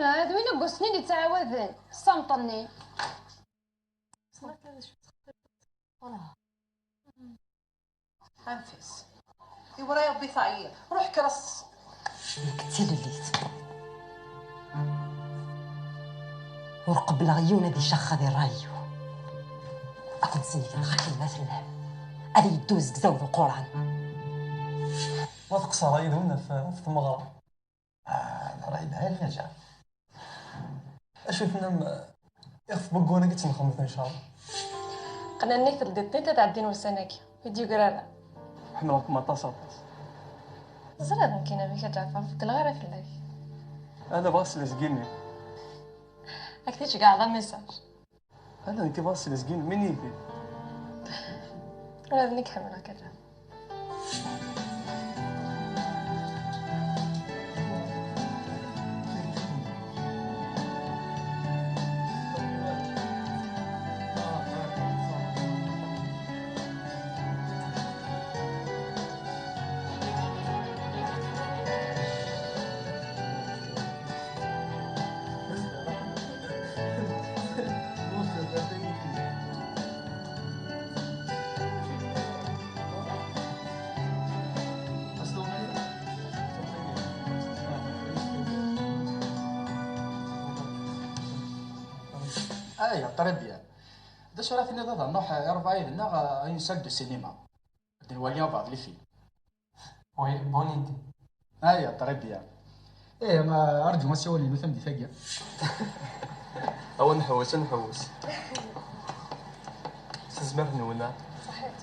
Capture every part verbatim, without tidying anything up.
Ah, d win n wusnin yettɛawaden, ssamṭ-nni. Anef-as. Iwra Rebbi teɛyiḍ. Ruḥ kker a s-, Cbik d tilellit. Ur qebbleɣ yiwen ad icexxa di ṛṛay-iw. Ad ten-sniget xakken ma tellam. Ad yeddu uzegzaw d uquran. Ma teqṣer yid-wen ɣef, ɣef tmeɣra. Ah, la rayda, ay lḥaǧa. Acu tennam, eh, ixef n waggur-agi ttnexxamet, incallah? Qqnen-ak teldiṭ-nni ad ɛeddin wussan-agi, ur d-yegri ara. Ḥemmleɣ-kem aṭas, aṭas. Teẓriḍ nekkini amek a Ǧaɛfar, ur feggleɣ ara fell-ak. Ala bɣa s lezgini. Ad k-t-id-ceggɛeɣ d amiṣaǧ. Ala nekk bɣa s lezgini, min yid-i? Ula d nekk ḥemmleɣ-k a Ǧaɛfar. Aya, très bien. D acu ara tiniḍ ad nruḥ i rebɛa yid-neɣ à une salle de cinéma? Ad nwali abeɛḍ les films. Oui, bonne idée. Aya, très bien. Eh, ma arǧu asawal-inu tameddit-agi. Awa nḥewwes, ad nḥewwes. S tezmert-nwen, ah? Ṣaḥit.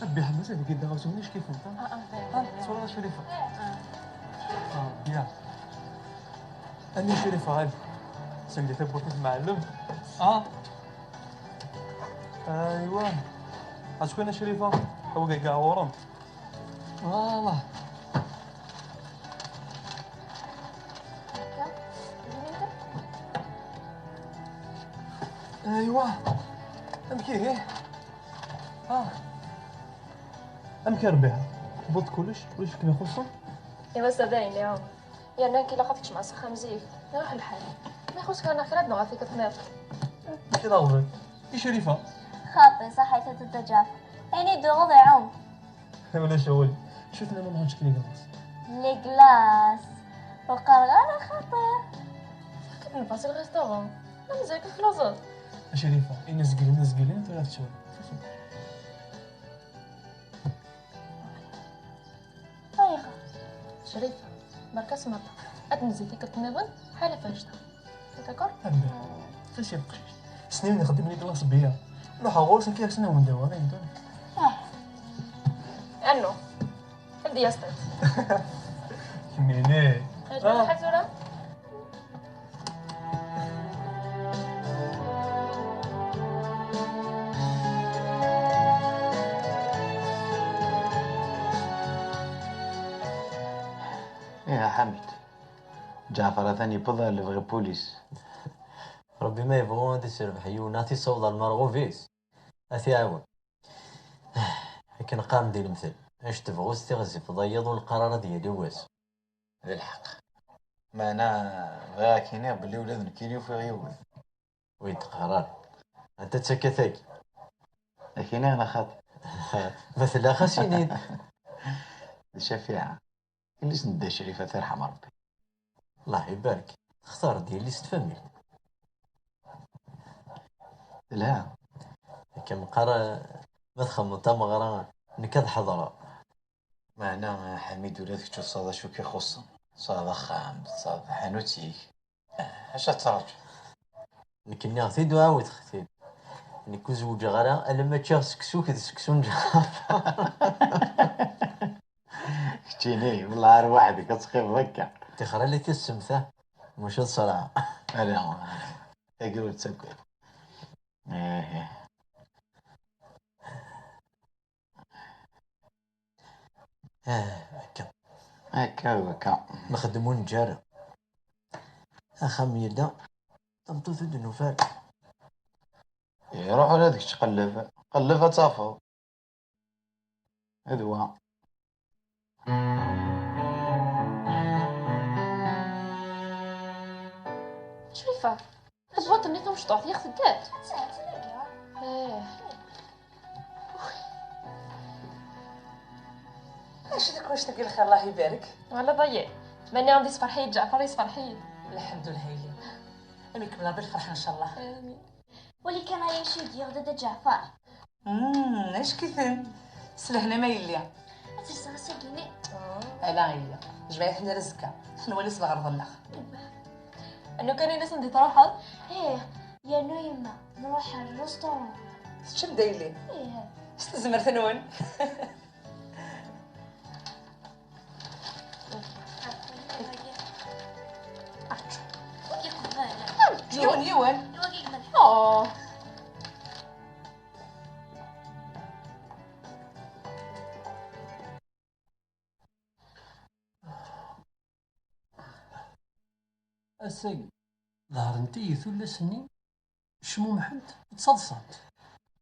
Ṛebbi ḥemmet ad gidda ɣer zumni ckifen, ha? Ah, ah, ah, tura acu rifa? Ah, bien. Ani Crifa, hadi. Sel-d i tawwurt i tmɛellem. Ah. Aywa. Acu kan a Crifa? Aweg ɣur-m. Voilà. Aywa. Amek ihi? Ah. Amek a Ṛebbiɛa? Tewwiḍ kullec? Ulac akken ixuṣṣen? Iwa s dayen, iɛum. Yerna nekk ilaq ad kecmeɣ s axxam zik. Iruḥ lḥal. Ma ixuṣ kra neɣ kra ad nɣer tikkelt nniḍen. Kra ɣbel. I Crifa? Xaṭi, ṣaḥit a Tata Ǧaɛfar. Ayen i d-tuɣeḍ iɛum. Ulac awal. Acu tenna ma nruḥ nečč les glaces? Les glaces. Ur qqareɣ ara xaṭi. Akken neffeɣ si lɣistuṛu. Ma mazal-ik tluẓeḍ. A Crifa, ini zgilin, zgilin, tura tettwali. Ayɣer? Crifa, berka smaṭa. Ad nezzi tikkelt nniḍen, ḥala f annect-a. D'accord? Anda? Fas ya uqcic. Snin nxeddem les glaces bya. Nruḥ ɣur-s, nekk yaɣ-snawen dawa, d ayen kan. Ah. Annu. Anda yas-tent? Kemmini. Ḥaǧa tura? Iha Ḥamid, Ǧaɛfar atan yewweḍ ɣer lebɣi n pulis. Ṛebbi ma yebɣu ad iserbeḥ yiwen, ad t-issaweḍ ɣer lmerɣub-is, ad t-iɛawen. Akken qqaren di lemtel, acu tebɣu s tiɣzi fḍayeḍ ur neqqar ara ad yali wass. D lḥeqq. Meɛna bɣiɣ ad k-iniɣ belli ula d nekkini ufiɣ yiwet. Ur yi-d-qqar ara. Anta d takkat-agi? Ad k-iniɣ neɣ xaṭi? Ma tella xas ini-d. D Cafiɛa. Yelli-s n Dda Crifa, ad t-irḥem Ṛebbi. Allah ibarek. Textar-d yelli-s n tfamilt. Telha. Akka meqqar, ma txedmeḍ tameɣra, nekk ad ḥeḍreɣ. Meɛna, a Ḥamid, ula d kečč tesɛiḍ acu k-ixuṣṣen. Tesɛiḍ axxam, tesɛiḍ taḥanut-ik. Acu ad tettṛaǧuḍ? Nekk nniɣ-t-id u ɛawdeɣ-t-id. Nekk ur zewǧeɣ ara alamma ččiɣ seksu-k d seksu n Ǧaɛfar. Keččini, wellah ar weḥd-k ad teqqimeḍ akka. Tixer ala tissemt, ah, maca d ṣṣreɛ. Ala, tagi ur ttaggad. Ih. Ah, akka. Akka u akka. Nxeddem ur neǧǧi ara. Axxam yella, tameṭṭut ur d-nufi ara. Iruḥ ula d kečč qelleb. Qelleb ad tafeḍ. D wa. Crifa, tabwaṭ-nni tamecṭuḥt, yaɣ tedda-d? Ih. Acu d kullec deg lxir, Allah ibarek. Wala ḍayyi. Ma nniɣ-am d isferḥ-iyi Ǧeɛfer, yesferḥ-iyi. Lḥemdullah, yili. Ad ikemmel Ṛebbi lferḥ, ncallah. Amin. Wali kan ay acu i d-yuɣ Dda Ǧeɛfer. Mm, acek-iten. S lehna ma yelli. Ad tt-ẓreɣ ass-agi-nni. Ala, yili. Jmeɛ-iten ar azekka. Ad nwali s lɣerḍ-nneɣ. Anu kan in-asen di truḥeḍ? Ih, yernu yemma, nruḥ ar restaurant. Teččem da yelli? Ih. S tezmert-nwen. Yiwen, yiwen. Oh. Ass-agi, ḍehrent-iyi tullas-nni, cmumḥent, ttaḍsant.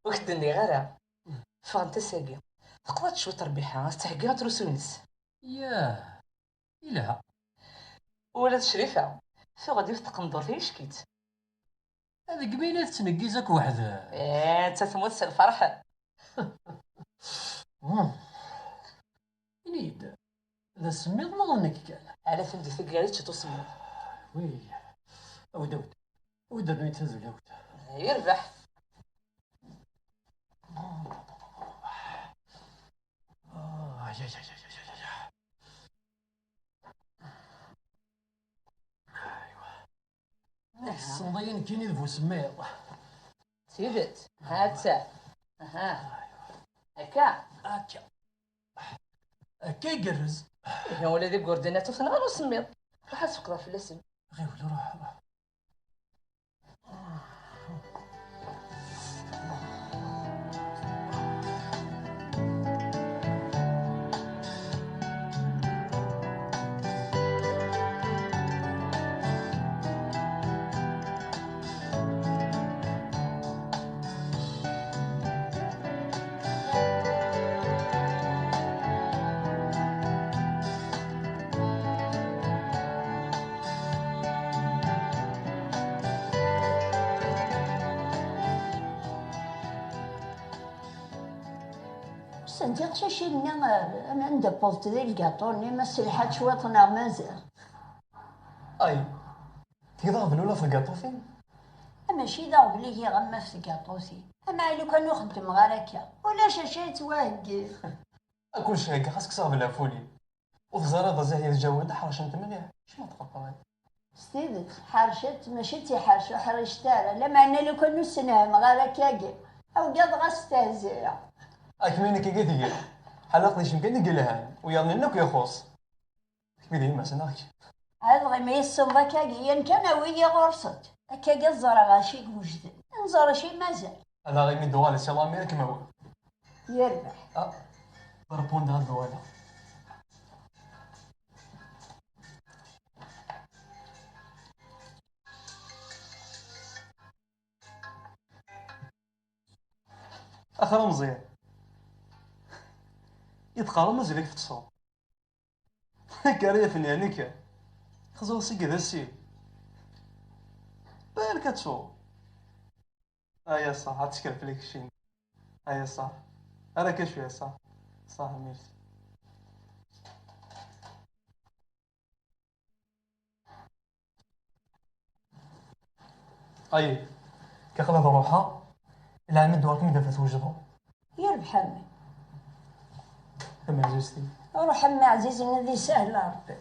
Ur k-d-nniɣ ara. Ffɣent ass-agi. Teqḍa-d cwiṭ Rbiḥa, ad s-theggi atrusu-ines. Yah, ilha. Ula d Crifa, tuɣ-d yiwet tqendurt, yeck-itt. Deg min i tettneggiz akk weḥd-s? Eh, atta temmut s lferḥ. Hmm. Ini-yi-d, d asemmiḍ neɣ d nekk kan? Ala, tendit-agi ara yeččet usemmiḍ. Wi, awi-d, awi-d. Awi-d, awi-d tazulawt. Yerbeḥ. Ah, ya, ya, ya. Aywa. Tessneḍ-iyi nekkini d bu semmiḍ. D tidet. Hatta. Aha. Akka. Akka. Akka igerrez. Ihi ula d igerdan ad tufen ɣer usemmiḍ. Ruḥ ad tfeqdeḍ fell-asen. Ɣiwel, ruḥ, ruḥ. Sɛeddi aqcic-nni, eh, anda wwḍent di lgaṭu-nni, ma sselḥant cwiṭ neɣ mazal? Ay, tgiḍ aɣbel ula f tgaṭutin? Mačči d aɣbel i giɣ am f tgaṭutin. Ama lukan ur xeddmeɣ ara akka. Ulac acu yettwaheggi. Ad kun-ceheggeɣ, xas kkes aɣbel ɣef wul-im. Ur teẓriḍ azah yirǧawen ḥercent mliḥ, kecma tqeṭṭreḍ. S tidet, ḥercent, mačči d tiḥerci ur ḥricet ara, lameɛna lukan ur ssenhameɣ ara akkagi. Awgadeɣ ad stehziɣ. Akken nekk i tgiḍ. Ḥala aqdic-im kan i yelhan, wiyaḍ-nni akk ixuṣ. Kemmini d yemma-s neɣ kemm? Ɛad ɣimi yessewḍ akkagi, yan kan awi-yi ɣur-sent. Akkagi ad ẓreɣ acu i iwejden, ad nẓer acu i mazal. Ala ɣimi d-uɣal si Lamerique ma wi. Yerbeḥ. Ah, répondre ad d-uɣaleɣ. Axir a Meẓyan, i d-qqareɣ mazal-ik teṭṭseḍ. Nekk ara yafen yeɛni kan. Xẓer seg d asil. Balak ad tsuɣ. Aya ṣaḥ, ad tekker fell-ak ccin. Aya ṣaḥ. Ara ka cwiya ṣaḥ. Ṣaḥ, merci. Ay, ka xla d ruḥa, lɛalma d warkem d afat wejdeɣ. Yerbeḥ a mmi. Tameɛzuzt-iw. Ruḥ a mmi ɛzizen, ad isahel Rebbi.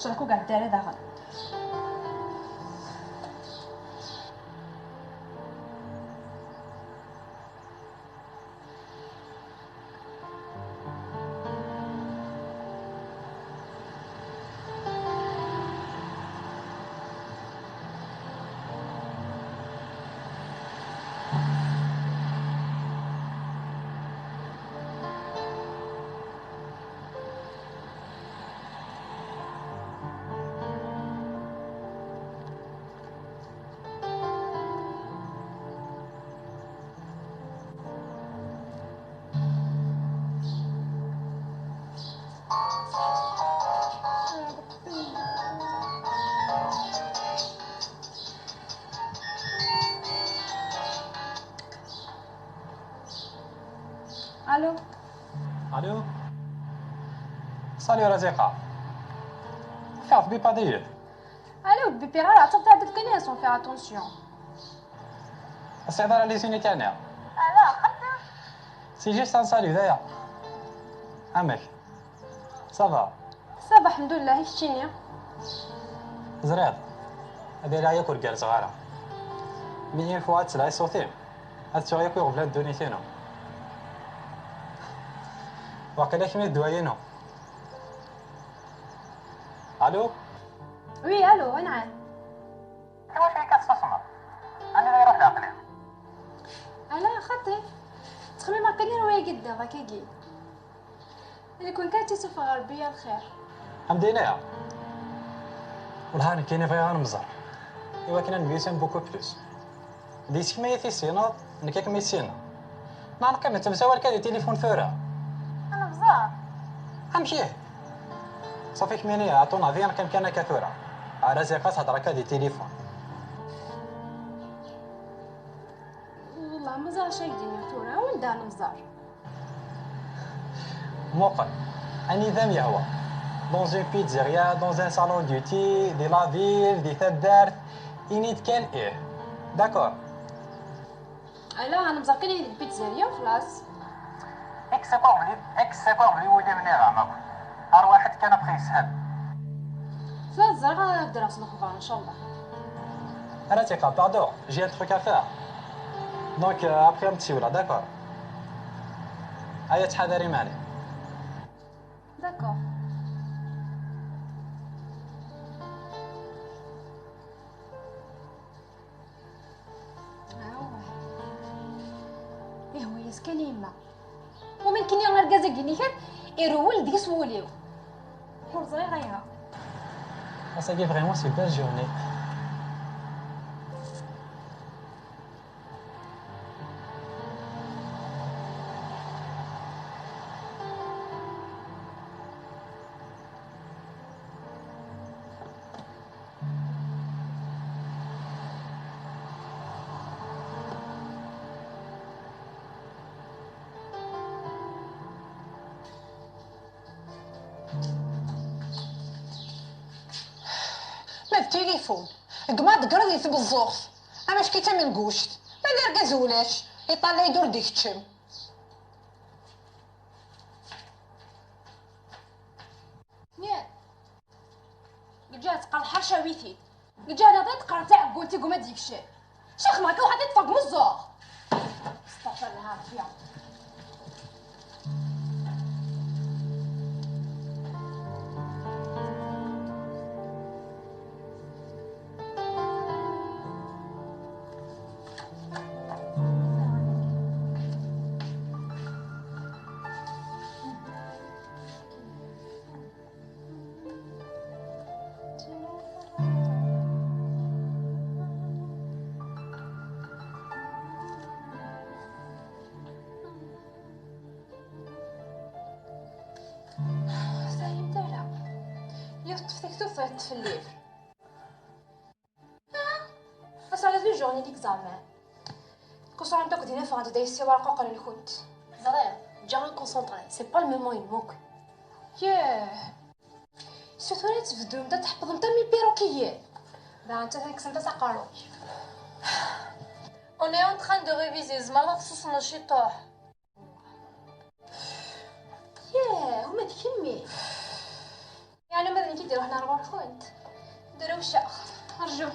Ẓriɣ ur iɛedda ara daɣen. Allô. Salut Razika. Faire bipadiye. Allô, bipi ɣer aṭṭaf tɛeddat kan ad son faire attention. Ass-a ara les unités. C'est juste un salut, d'ailleurs. Amek? Ça va? Ça va, alḥemdulillah, i keččini? Ẓriɣ, ad iliɣ yakk ur gerrzeɣ ara. Mi une fois ad telɛi ṣṣut-im, ad ttuɣ yakk iɣeblan n ddunit-inu. Waqila kemm i d ddwa-inu. Allô? Oui, allô, anɛam. Iwacu akka tessusmeḍ? Anda i iruḥ leɛqel-im? Ala, xaṭi. Ttxemmimeɣ kan i wayagi d-nniḍ akkagi. Nekk kan ad tt-isuffeɣ Rebbi ɣer lxir. Am d-iniɣ, wellah nekkini bɣiɣ ad nemẓer, i wakken ad nemyussan beaucoup plus. D yis-k ma i t-issineḍ, nekk ad kem-issineɣ. Neɣ neqqim nettemsawal kan di tilifun tura. Ad nemẓer. Amek ihi? Ṣafi kemmini, à ton avis, neqqim kan akka tura. Ar aziqa thedder akka di tilifun. Wellah ma ẓriɣ acu ara k-d-iniɣ tura, wanda ad nemẓer? Muqel, anida am yehwa. Dans une pizzeria, dans un salon de thé, di la ville, di taddart, ini-d kan ih. D'accord. Ala, ad nemẓer kan di pizzeria, xlaṣ. Kkes akk aɣbel-, kkes akk aɣbel i wul-im niḍen akk. Ar waḥed kan après yeshel. Tura ẓriɣ ad d-rreɣ s lexbar, ncallah. Ara tiqa, pardon, j'ai un truc à faire. Donc, euh, après, un petit là, d'accord. Aya ttḥadar iman-im. D'accord. Awah. Ihwa-yas kan i yemma. Wama nekkini argaz-agi-nni kan, irewwel deg-s wul-iw. Ur ẓriɣ ayɣer. Ass-agi vraiment c'est belle journée. Ma d tilifun, gma ḍeggreḍ di tbeẓẓuɣt, amack-itt am lguct, ma d argaz ulac, iṭallay-d ur d-ikeččem. Nya. Deg lǧiha teqqar ḥercawit-id. Deg lǧiha nniḍen teqqar taɛeggunt i gma d-yekcem. Caxma akka waḥed i ṭṭfeɣ deg umeẓẓuɣ. Astaɣfirullah Rebbi. Ur teɛyimt ara. Yiwet teṭṭef taktut, teṭṭef llif. Ah, ass-a d journée d'examen. Concentrez-vous akk dinna, ffɣent-d ay ssiwar qquqen-nkent. Ẓriɣ, ǧǧiɣ-aɣ concentrés, c'est pas le moment, yemmug. Yah. Surtout la tbeddumt ad tḥeppḍemt am ipirukiyen. Da netta tekksemt-as aqerruy. On est en train de réviser, tzemreḍ ad tessusmeḍ ciṭuḥ? Yah, uma d kemmi. Yeɛni ma d nekk i d-iruḥen ar ɣur-kent? Drewceɣ. Rju.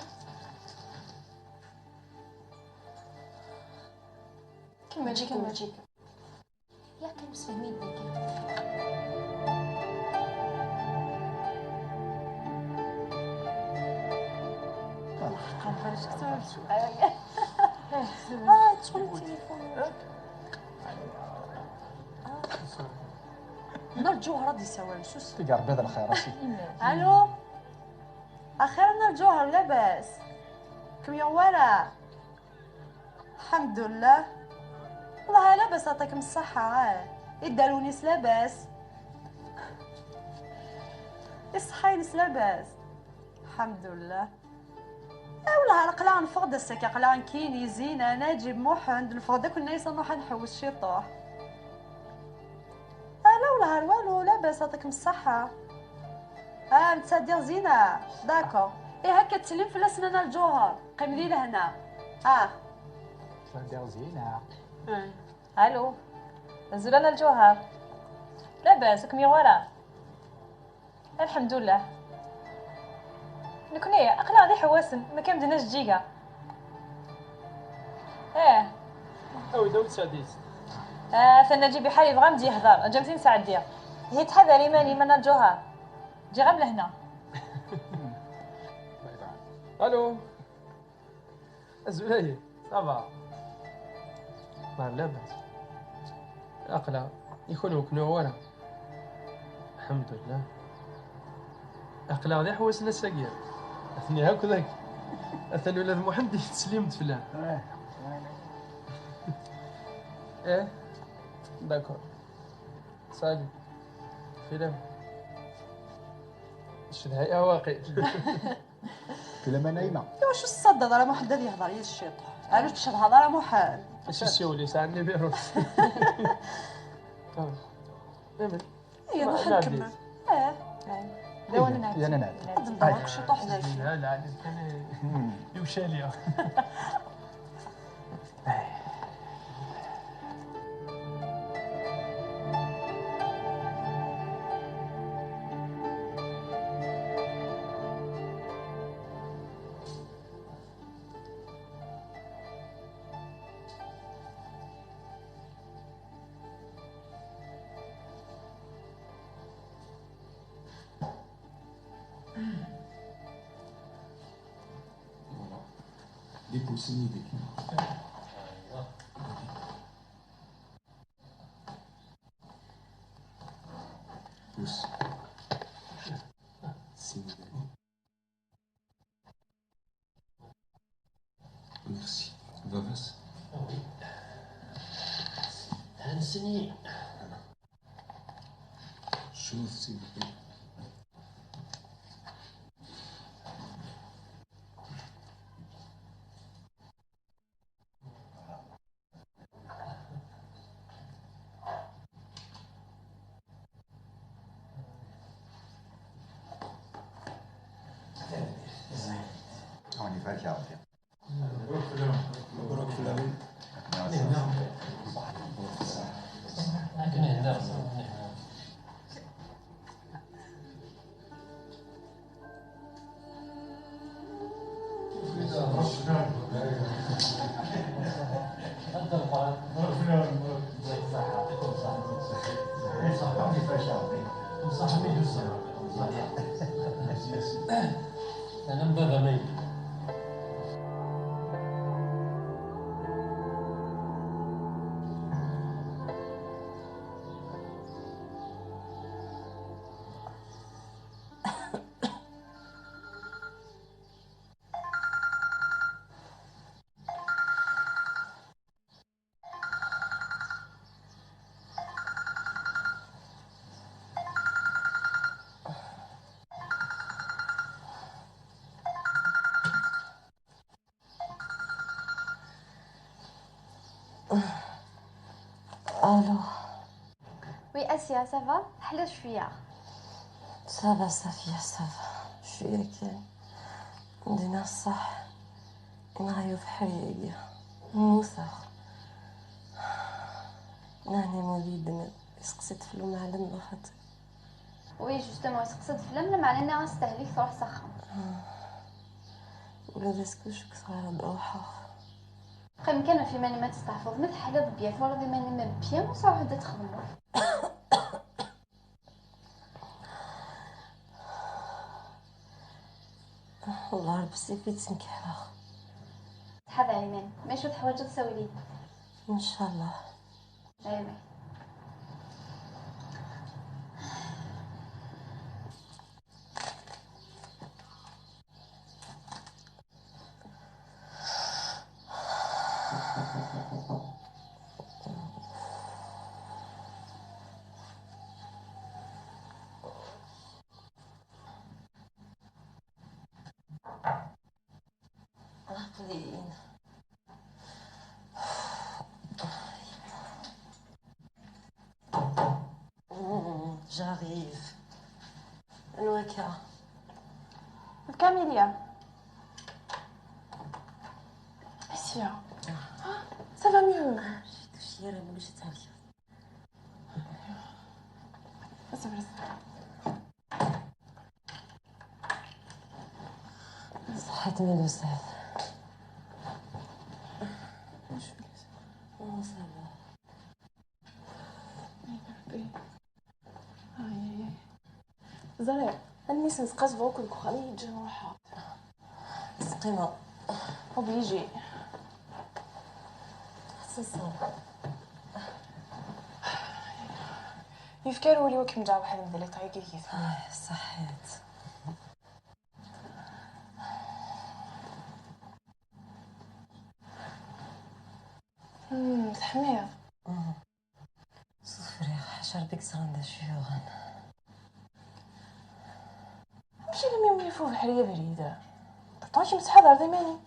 Kemmel, kemmel. Yak imsefhamen dagi. Ah, tecɛel tilifun. Nna Lǧuher ad d-isawal, sus. Tigerbiḍ lxir, a sidi. Alo. Axir a Nna Lǧuher, labas? Kem yuɣ wara? Lḥemdullah. Wellah labas, aṭikem ṣṣaḥa, eh. I ddarun-is labas? I ṣṣeḥḥa-ines labas? Lḥemdullah. Eh, wellah aql-aɣ neffeɣ-d ass-agi, aql-aɣ nekkini, Zina, Naǧib, Muḥend, neffeɣ-d akk nna-yas ad nruḥ ad nḥewwes ciṭuḥ. Ar walu, labas, yɛṭikem ṣṣeḥḥa. Ah, netta diɣ Zina. D'accord. Ihi akka ttsellim fell-asen a Nna Lǧuher. Qqim di lehna. Ah. Netta diɣ Zina. Hmm. Allô. Azul a Nna Lǧuher. Labas, ur kem-yuɣ wara? Lḥemdullah. Nekni aql-aɣ d iḥewwasen, mačči am d-nna Jeǧǧiga. Eh. Awi-d, awi-d Saɛdit. Ah, atan Naǧib Iḥar yebɣa ad m-d-yehder, ǧǧemt-in sɛeddiɣ. Ihi ttḥadar iman-im a Nna Lǧuher. Ǧǧiɣ-am lehna. Allô. Azul a yelli, ça va? Ɣer labas. Aql-aɣ, i kunwi ur ken-yuɣ wara? Lḥemdullah. Aql-aɣ d iḥewwasen ass-agi. Atni akk dagi. Atan ula d Muḥend yettsellim-d fell-am. Eh, d'accord. Salut. Filam. Ncedha-yaɣ waqil. Filam a Naïma. Iwacu ur tettaddaḍ ara Muḥend ad yehder yid-s ciṭuḥ? Ɛni ur tcedhaḍ ara Muḥend? Acu siwel, yesɛa nnibiru-s. Tamam. Ihi, ruḥ ad nkemmel. Eh. D awen nɛeddi. Ad nehder akk ciṭuḥ dagi. La, la, la, kan i ucali. Voilà. Des pouces, une idée. Pouce. C'est une idée. Merci. Baba-s. Hansen-iyi. Cnut, s'il vous plaît. On y va, Claudia. مبروك فلان. مبروك فلان. هكا نهدر. أنا مبابا ميت. الو. Oui, Asia, ça va? حلت شوية. Ça va, Safia, ça va. شوية كان. دينا الصح. نعيو في حريقة. نموت آخر. نعني موليدنا. سقسيت في المعلم لخاطر. Oui, justement, سقسيت في المعلم، معناها استهلك تروح سخن. ولا داسكو شك صغير بروحها. قيم كان في ماني ما تستحفظ، ما تحلي ضبيا، تولد ماني ما بيا، وصافي تخدم. والله ربي سيفي تنكحها. تحضري مان، ما شو تحوايج تسوي لي؟ ان شاء الله. ايوا. عقلين. D Camélia. Asiya. Ah, ça va mieux. Ah, j'ai touché, rah mulac ttɛawideɣ. Aṣebr, aṣebr. Ṣaḥḥit mi d-tusiḍ. Oh, ça va. Ay, ay, ay. Ẓriɣ, almi s-nesqas bɣu-ken deg uxxam i yi-ǧǧan ruḥeɣ. Teqqimeḍ. Obligé. Xas nṣaḥ. Yefka ar wul-iw ad kem-ǧǧeɣ weḥd-m di l'état-agi i yif. Ah, ṣaḥḥit. Hmm, teḥmiḍ. Mhm. Sufriɣ, ḥaca Rebbi i yeẓran d acu yuɣen. Amek alammi umi yif ubeḥri abrid? Pourtant kemm tettḥadareḍ iman-im.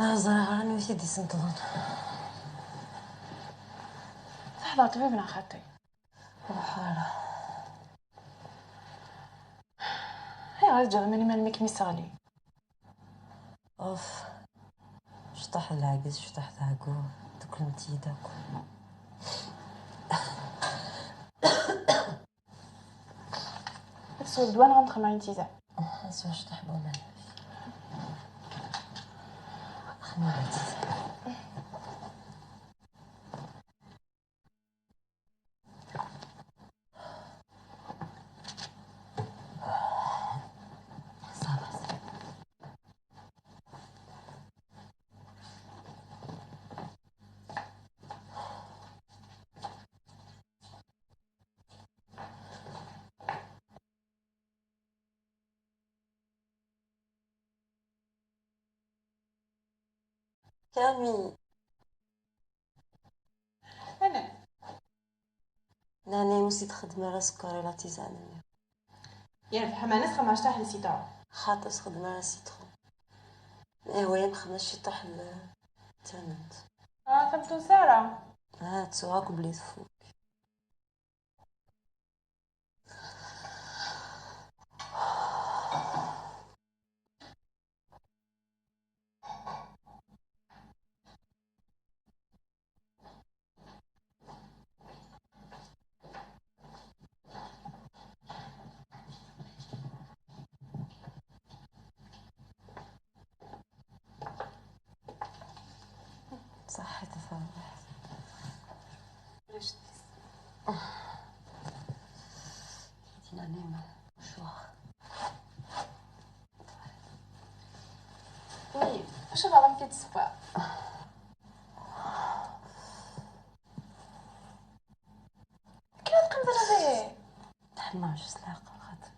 Ah, ẓriɣ ara anwa i t-id-isenṭḍen. Teḥḍer ṭṭbib neɣ xaṭi? Ruḥ ara. Ayɣer i teǧǧiḍ iman-im almi kem-isseɣli? Uf. Cṭuḥ d lɛegz, cṭuḥ d ɛeggu, dukklent-iyi-d akk. Ad tesweḍ ddwa neɣ ad nexdem ayen tizam? Ad sweɣ cṭuḥ n waman. Xdem ayen tizam. Ça va, ça va. Camille. Ana. Nani ur s-txeddem ara sskeṛ i la tisane-nni. Yerbeḥ, ma nesxem acṭaḥ n sitṛun. Xaṭi, ur s-txeddem ara sitṛun. Ihwa-yam xedmeɣ ciṭuḥ n tament. Ah, tameṭṭut ara. Ah, ttuɣ akk belli tfuk. صحيت أفرح. دينا نيمة مشوار. Oui, واش الغرام كيتسبع؟ كيف تقدر غير؟ تحماش العقل خاطر.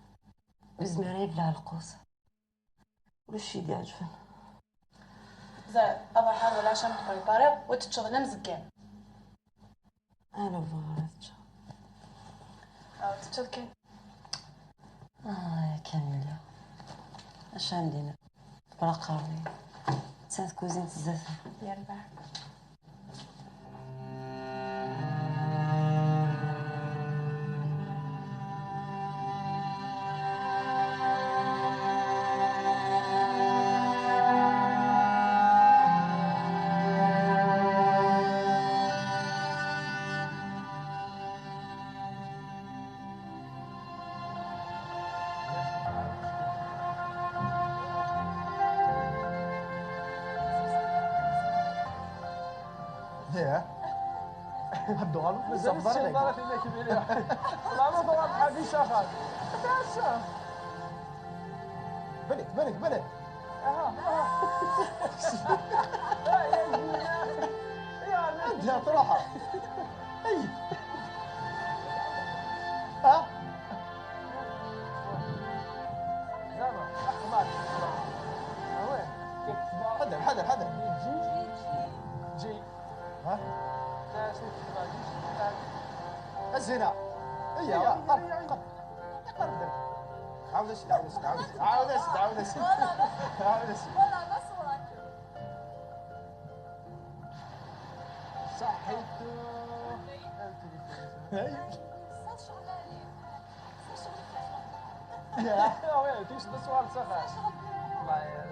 بزميرة يبلع القوس. ولا شي اللي عجبنا. زاد، أبا حار ولا عشان تبريباري وتتشغل مزكان. أنا بغا تشغل. أو تتشغل كان. آه، يا كاميليا. اش عندنا؟ برا قهوة. تسعة كوزين بزاف. يا ربع. ياه. هدو غلط مازال بزاف الشيء ضربة. ضربة هناك بلي. والله ما ضرب حد يشغل. تعشى. بنك، بنك، بنك. أها، أها. يا، يا، يا. يا، يا. عندها تروحها. أي. ها؟ زعما، أحمر. آه، وين؟ حذر، حذر، حذر. جي. جي. ها؟ لا، شوف، شوف، شوف. الزنا. إيه، إيه، قرب، إيه، إيه. قرب. قرب درك. عاود أسد، عاود أسد، عاود أسد. عاود أسد، عاود أسد. والله ما، عاود أسد. والله ما صورك. صحيتو. هاي. Ah ouais, tu sais, ce soir, ça va. Bah, euh,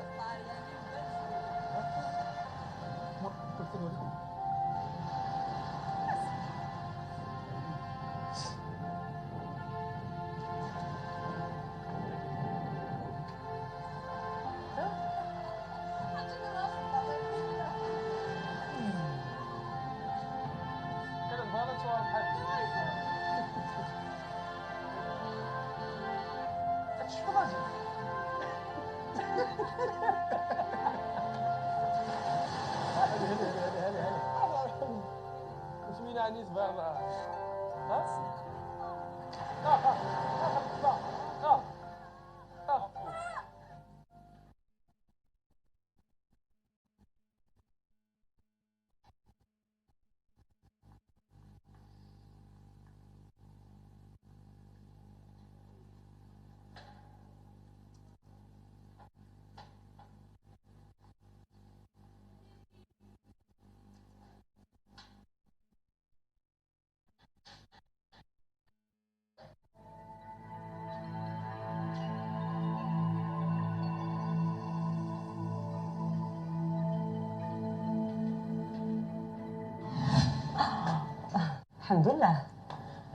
الحمد لله.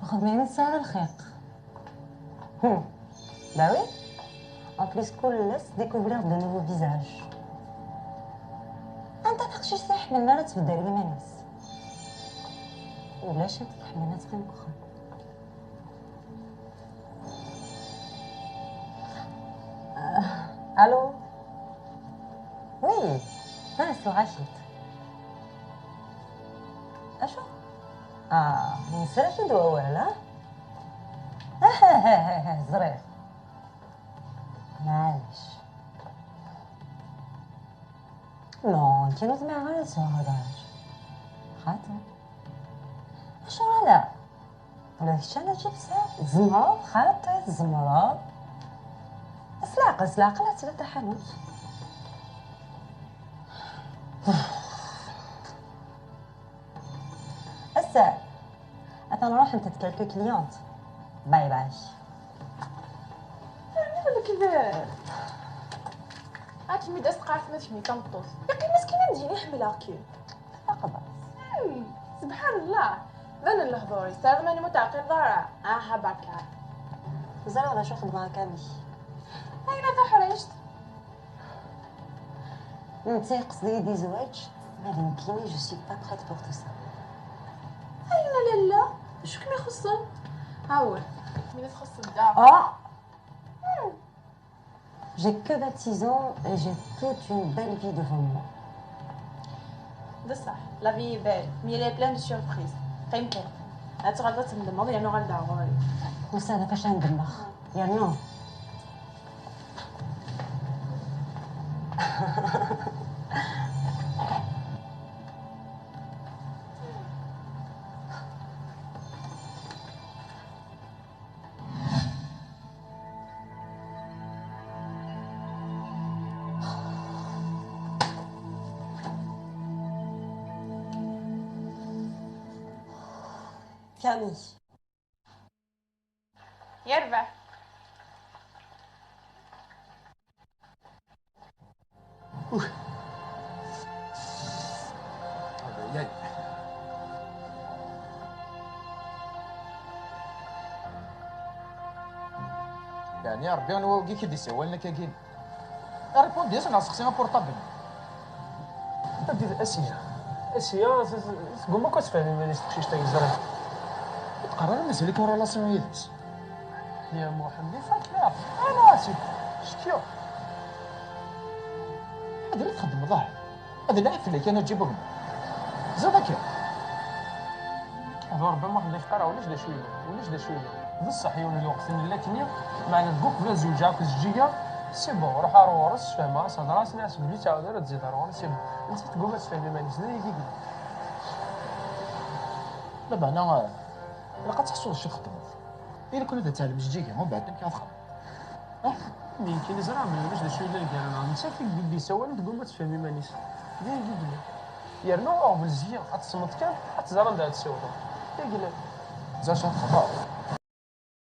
الخدمة هنا تسهل الخير. هم. Bah oui. En plus كل الناس découvrir de nouveaux visages. انت تقشي صح من مرة تبدل لي مانيس. ولاش انت تحملنا تقيم اخر. آه، الو. Oui. ها سو عاشت. اشو؟ اه، نسرح دوا ولا؟ ها ها ها ها ها، زرير. معليش. نو، انت ما تسمع غير الزهرة. خاطر. اشو لا؟ ولا هشام جبسة؟ زمرة، خاطر زمرة. اسلاق، اسلاق، لا تلا تحنوت. الساعة. أنا نروح أنت تكلكو كليونت. باي باي. هذا الكذاب. هاك مي دست قاعدة ما تشمي كم طوس. يا قي مسكينة نجيني حملها كي. أقبل. سبحان الله. ذن الهضوري. استاذ ماني متعقل ضارع. آه، بركة. زرع ولا شو خدمة كامل؟ أين تحرشت؟ انت قصدي يدي زواج؟ ما يمكنني، je suis pas prête pour tout ça. اي لا لا لا، شو كان يخصن؟ هاول، من تخص الدار؟ اه. J'ai que vingt-six ans et j'ai toute une belle vie devant moi. بصح la vie est belle, mais elle est pleine de surprises. قيمتها. هاد غلطة تندمر، يعني غلطة غوري. وسهلا فاش ندمر؟ يعني Camille. يربح. يعني ربي انا وياك كي ديسي ولا كاين؟ ريبوندي انا سقسي بورطابل. انت دير اسيا. اسيا تقول ما كتفهم من تقشيش تايزرا. تقرر مازال يكون ريلاسيون يدس. يا محمد فاك لا. انا اسف. شكيو. هذا اللي تخدم ظاهر. هذا اللي عرف لك انا تجيبهم. زاد كيف؟ هذا ربما واحد اللي يختار ولاش دا شويه، ولاش دا شويه. بصح يولي الوقت اللي لكني معنا دوك بلا زوج عاك زجيه. سي بون، روح ارورس فهمها صدراس ناس بلي تعاود راه تزيد ارورس سي بون. انت تقول ما تفهمي مانيش زي يجيك. دابا انا لقد تحصل شي خدمه. الا كنا تعلم جديد من بعد كيف خدمه. ممكن زرع من باش دا شويه ديال الكلام عن نفسك يقول لي سوال تقول ما تفهمي مانيش. دير يقول لي يرنو او بلزيه غتصمت كان غتزرع عند هاد السوق. يقول لي زاش هاد الخبر.